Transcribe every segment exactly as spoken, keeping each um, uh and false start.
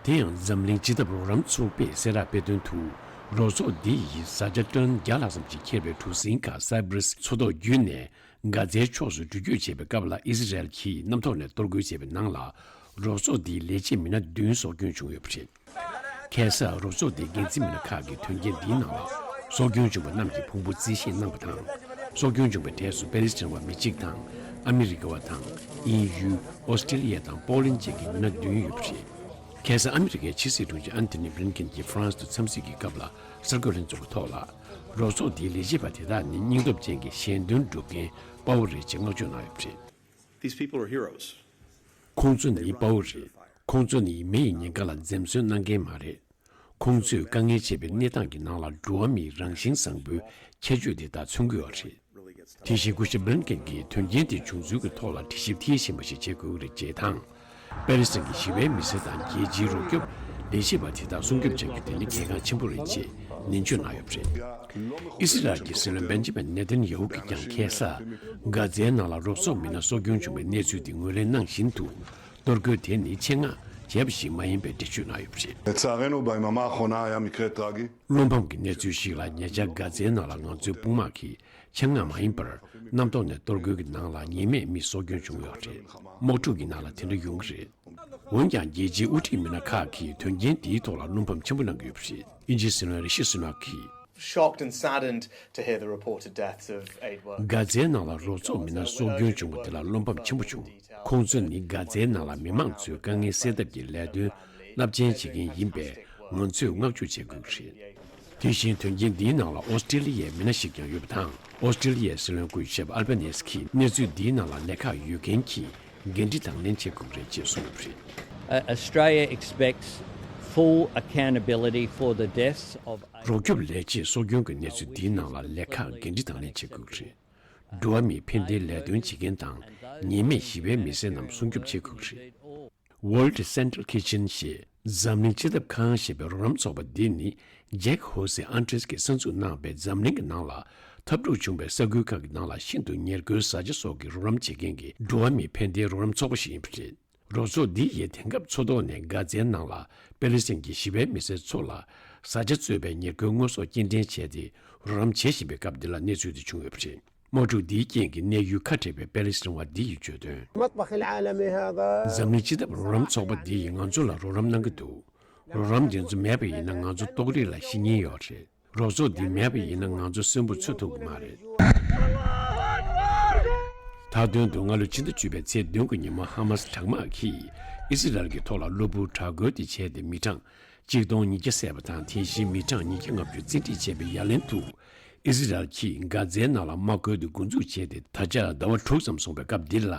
དེ་ཡང་འཛམ་གླིང་སྤྱི་ཐབ་རོགས་རམ་ཚོགས་པས་གསལ་བསྒྲགས་སྤེལ་དོན་དུ། རོགས་ཚོགས་འདི་ཡིས་བཟའ་བཅའ་ཊོན་བརྒྱ་ལྷག་ཙམ་ཞིག་འཁྱེར་བའི་གྲུ་གཟིངས་ཁག་སའི་པ་རེས་མཚོ་ཐོག་བརྒྱུད་ནས་གྷ་ཛའི་ཕྱོགས་སུ་འགྲུལ་སྐྱོད་བྱེད་པའི་སྐབས་ལ་ཨི་སི་རལ་གྱིས་གནམ་ཐོག་ནས་གཏོར་རྒོལ་བྱས་པའི་ནང་ལ། རོགས་ཚོགས་འདིའི་ལས་བྱེད་མི་སྣ་བདུན་སྲོག་སྐྱོན་བྱུང་ཡོད་པ་རེད། ཁ་སང་རོགས་ཚོགས་འདིའི་འགན་འཛིན་མི་སྣ་ཁག་གིས་དོན་རྐྱེན་འདིའི་ནང་ལ་སྲོག་སྐྱོན་བྱུང་བ་རྣམས་ཀྱི་ཕུང་པོ་རྩིས་ཞིབ་གནང་བ་དང་། སྲོག་སྐྱོན་བྱུང་བའི་གྲས་སུ་པེ་ལི་སི་ཐན་བ་མི་གཅིག་དང་། ཨ་མི་རི་ཀ་བ་དང་། དབྱིན་ཡུལ། ཨོ་སི་ཀྲི་ལི་ཡ་དང་པོ་ལན་བཅས་ཀྱི་མི་སྣ་བདུན་ཡོད་པ་རེད། ཁ་སང་ཨ་མི་རི་ཀའི་ཕྱི་སྲིད་དྲུང་ཆེ་ཨན་ཐོ་ནི་བྷི་ལིན་ཀེན་གྱིས་ཧྥ་རན་སི་དུ་འཚམས་གཟིགས་ཀྱི་སྐབས་ལ་གསར་འགོད་ལྷན་ཚོགས་ཀྱི་ཐོག་ལ། རོགས་ཚོགས་འདིའི་ལས་བྱེད་པ་དེ་དག་ནི་སྙིང་སྟོབས་ཅན་གྱི་ཞལ་འདོན་སྒྲུབ་མཁན་དཔའ་བོ་རེད་ཅེས་བསྔགས་བརྗོད་གནང་ཡོད་པ་རེད། These people are heroes. ཁོང་ཚོ་ནི་དཔའ་བོ་རེད། ཁོང་ཚོ་ནི་མི་ཡི་ཉེན་ཁ་ལ་འཛེམ་ཟོན་གནང་མཁན་མ་རེད། ཁོང་ཚོས་དཀའ་ངལ་ཆེ་བའི་གནས་སྟངས་ཀྱི་ནང་ལ་འགྲོ་བ་མིའི་རང་བཞིན་བཟང་པོའི་ཁྱད་ཆོས་དེ་དག་མཚོན་གྱི་ཡོད་རེད། དེ་བཞིན་སྐུ་ཞབས་བྷི་ལིན་ཀེན་གྱིས་དོན་རྐྱེན་དེ་བྱུང་ཚུལ་གྱི་ཐོག་ལ་དྲི་ཞིབ་མཐིལ་ཕྱིན་པ་ཞིག་བྱེད་དགོས་ཀྱི་རེད་ཅེས་དང་། པེ་ལི་སི་ཐན་གྱི་ཞི་བའི་མི་སེར་དང་རྒྱལ་སྤྱིའི་རོགས་སྐྱོབ་ལས་བྱེད་པ་དེ་དག་སྲུང་སྐྱོབ་བྱ་རྒྱུ་དེ་ནི་གལ་འགངས་ཆེན་པོ་རེད་ཅེས་ནན་བརྗོད་གནང་ཡོད་པ་རེད། ཨི་སི་རལ་གྱི་སྲིད་བློན་བེན་ཇི་མིན་ནེ་ཐན་ཡ་ཧུ་གིས་ཀྱང་ཁ་སང་གྷ་ཛའི་ནང་ལ་རོགས་ཚོགས་མི་སྣ་སྲོག་སྐྱོན་བྱུང་བའི་གནས་ཚུལ་དེ་ངོས་ལེན་གནང་བཞིན་དུ། གཏོར་རྒོལ་དེ་ནི་ཆེད་མངགས་བྱས་པ་ཞིག་མ་ཡིན་པའི་འགྲེལ་བརྗོད་གནང་ཡོད་པ་རེད། לצערנו, ביממה האחרונה היה מקרה טרגי. བློ་ཕམ་གྱི་གནས་ཚུལ་ཞིག་ལ། ཉེ་ཆར་གྷ་ཛའི་ནང་ལ་ང་ཚོའི་དཔུང་དམག་གིས་ཆེད་མངགས་མ་ཡིན་པར་གནམ་ཐོག་ནས་གཏོར་རྒོལ་གྱི་ནང་ལ་ཉེས་མེད་མི་སྲོག་སྐྱོན་བྱུང་ཡོད་རེད། དམག་འཁྲུག་གི་ནང་ལ་དེ་འདྲ་ཡོང་གི་རེད། འོན་ཀྱང་རྒྱལ་སྤྱིའི་དབུ་ཁྲིད་མི་སྣ་ཁག་གིས་དོན་རྐྱེན་དེའི་ཐོག་ལ་བློ་ཕམ་ཆེན་པོ་གནང་གི་ཡོད་པ་རེད། དབྱིན་ཇིའི་སྲིད་བློན་རི་ཤི་སུ་ནག་གིས། Shocked and saddened to hear the reported deaths of aid workers. གྷ་ཛའི་ནང་ལ་རོགས་ཚོགས་མི་སྣ་སྲོག་སྐྱོན་བྱུང་བ་དེ་ལ་བློ་ཕམ་ཆེན་པོ་བྱུང་། ཁོང་ཚོ་ནི་གྷ་ཛའི་ནང་ལ་མི་མང་ཚོའི་དཀའ་ངལ་སེལ་ཐབས་ཀྱི་ལས་དོན་རླབས་ཆེན་བྱེད་མཁན་ཡིན་པས། ང་ཚོས་བསྔགས་བརྗོད་བྱེད་དགོས་ཀྱི་རེད། དེ་བཞིན་དོན་རྐྱེན་འདིའི་ནང་ལ་ཨོ་སི་ཀྲི་ལི་ཡའི་མི་སྣ་ཞིག་ཀྱང་ཡོད་པ་དང་། ཨོ་སི་ཀྲི་ལི་ཡའི་སྲིད་བློན་སྐུ་ཞབས་ཨལ་བྷ་ནེ་སི་ཀྱིས་གནས་ཚུལ་འདིའི་ནང་ལ་ལས་ཁག་ཡོད་མཁན་གྱིས་འགན་འཁྲི་དང་ལེན་བྱེད་དགོས་ཀྱི་རེད་ཅེས་གསུངས་ཡོད་པ་རེད། Uh, Australia expects full accountability for the deaths of རོགས་སྐྱོབ་ལས་བྱེད་སྲོག་སྐྱོན་གྱི་གནས་ཚུལ་འདིའི་ནང་ལ་ལས་ཁག་འགན་འཁྲི་དང་ལེན་བྱེད་དགོས་ཀྱི་རེད། འགྲོ་བ་མིའི་ཕན་བདེའི་ལས་དོན་བྱེད་མཁན་དང་ཉེས་མེད་ཞི་བའི་མི་སེར་རྣམས་སྲུང་སྐྱོབ་བྱེད་དགོས་ཀྱི་རེད། World Central Kitchen ཞེས་འཛམ་གླིང་སྤྱི་ཐབ་ཁང་ཞེས་པའི་རོགས་རམ་ཚོགས་པ་འདི་ནི་ཇེག་ཧོ་སེ་ཨན་ཏྲེས་ཀྱིས་གསར་འཛུགས་གནང་བའི་འཛམ་གླིང་གི་ནང་ལ་འཐབ་འཁྲུག་བྱུང་བའི་ས་ཁུལ་ཁག་གི་ནང་ལ་ཤིན་ཏུ་ཉེར་མཁོའི་བཟའ་བཅའ་སོགས་ཀྱི་རོགས་རམ་བྱེད་མཁན་གྱི་འགྲོ་བ་མིའི་ཕན་བདེའི་རོགས་རམ་ཚོགས་པ་ཞིག་ཡིན་པ་རེད། རོགས་ཚོགས་འདི་ཡིས་དེང་སྐབས་མཚོ་ཐོག་ནས་གྷ་ཛའི་ནང་ལ་པེ་ལི་སི་ཐན་གྱི་ཞི་བའི་མི་སེར་ཚོ་ལ་བཟའ་བཅའ་གཙོས་པའི་ཉེར་མཁོའི་དངོས་ཟོག་སྐྱེལ་འདྲེན་བྱས་ཏེ་རོགས་རམ་བྱེད་བཞིན་པའི་སྐབས་འདི་ལ་གནས་ཚུལ་འདི་བྱུང་ཡོད་པ་རེད། དམག་འཁྲུག་འདིའི་རྐྱེན་གྱིས་གནས་ཡུལ་ཁ་བྲལ་བའི་པེ་ལི་སི་ཐན་བ་འདི་ཡིས་བརྗོད་དོན། المطبخ العالمي هذا འཛམ་གླིང་སྤྱི་ཐབ་རོགས་རམ་ཚོགས་པ་འདི་ཡིས་ང་ཚོ་ལ་རོགས་རམ་གནང་གི་འདུག་རོགས་རམ་འདི་ཚོ་མེད་པ་ཡིན་ན་ང་ཚོ་ལྟོགས་རིས་ལ་ཤི་ཉེན་ཡོད་རེད། རོགས་ཚོགས་འདི་མེད་པ་ཡིན་ན་ང་ཚོ་གསོན་པོར་འཚོ་ཐུབ་ཀྱི་མ་རེད། མཐའ་དོན་དུ་སྔ་ལོ་ཕྱི་ཟླ་བཅུ་པའི་ཚེས་བདུན་གྱི་ཉིན་མོ་ཧ་མ་སི་དྲག་དམག་གིས་ཨི་སི་རལ་གྱི་ཐོག་ལ་གློ་བུར་དྲག་རྒོལ་དེ་བྱས་ཏེ་མི་གྲངས་གཅིག་སྟོང་ཉིས་བརྒྱ་བསད་པ་དང་། དེ་བཞིན་མི་གྲངས་ཉིས་བརྒྱ་ལྔ་བཅུ་རྩིས་སྤྲད་བྱས་པའི་ཡ་ལན་དུ། ཨི་སི་རལ་གྱིས་གྷ་ཛའི་ནང་ལ་དམག་རྒོལ་དེ་འགོ་འཛུགས་བྱས་ཏེ་ད་ཆ་ཟླ་བ་དྲུག་ཙམ་སོང་བའི་སྐབས་འདི་ལ།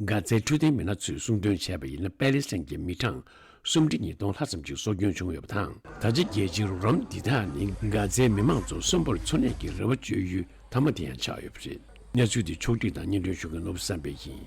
གྷ་ཛའི་འཕྲོད་བསྟེན་མི་སྣ་ཚོས་གསུང་དོན་བྱས་པ་ཡིན་ན། པེ་ལི་སི་ཐན་གྱི་མི་གྲངས་སུམ་ཁྲི་ཉིས་སྟོང་ལྷག་ཙམ་ཞིག་སྲོག་སྐྱོན་བྱུང་ཡོད་པ་དང་། ད་ཆ་རྒྱལ་སྤྱིའི་རོགས་རམ་འདི་དག་ནི་གྷ་ཛའི་མི་མང་ཚོ་གསོན་པོར་འཚོ་གནས་ཀྱི་རེ་བ་བཅོལ་ཡུལ་མཐའ་མ་དེ་ཡང་ཆགས་ཡོད་པ་རེད། གནས་ཚུལ་འདི་ཕྱོགས་བསྒྲིགས་དང་སྙན་སྒྲོན་ཞུ་མཁན་ནོར་བུ་བསམ་འཕེལ་ཡིན།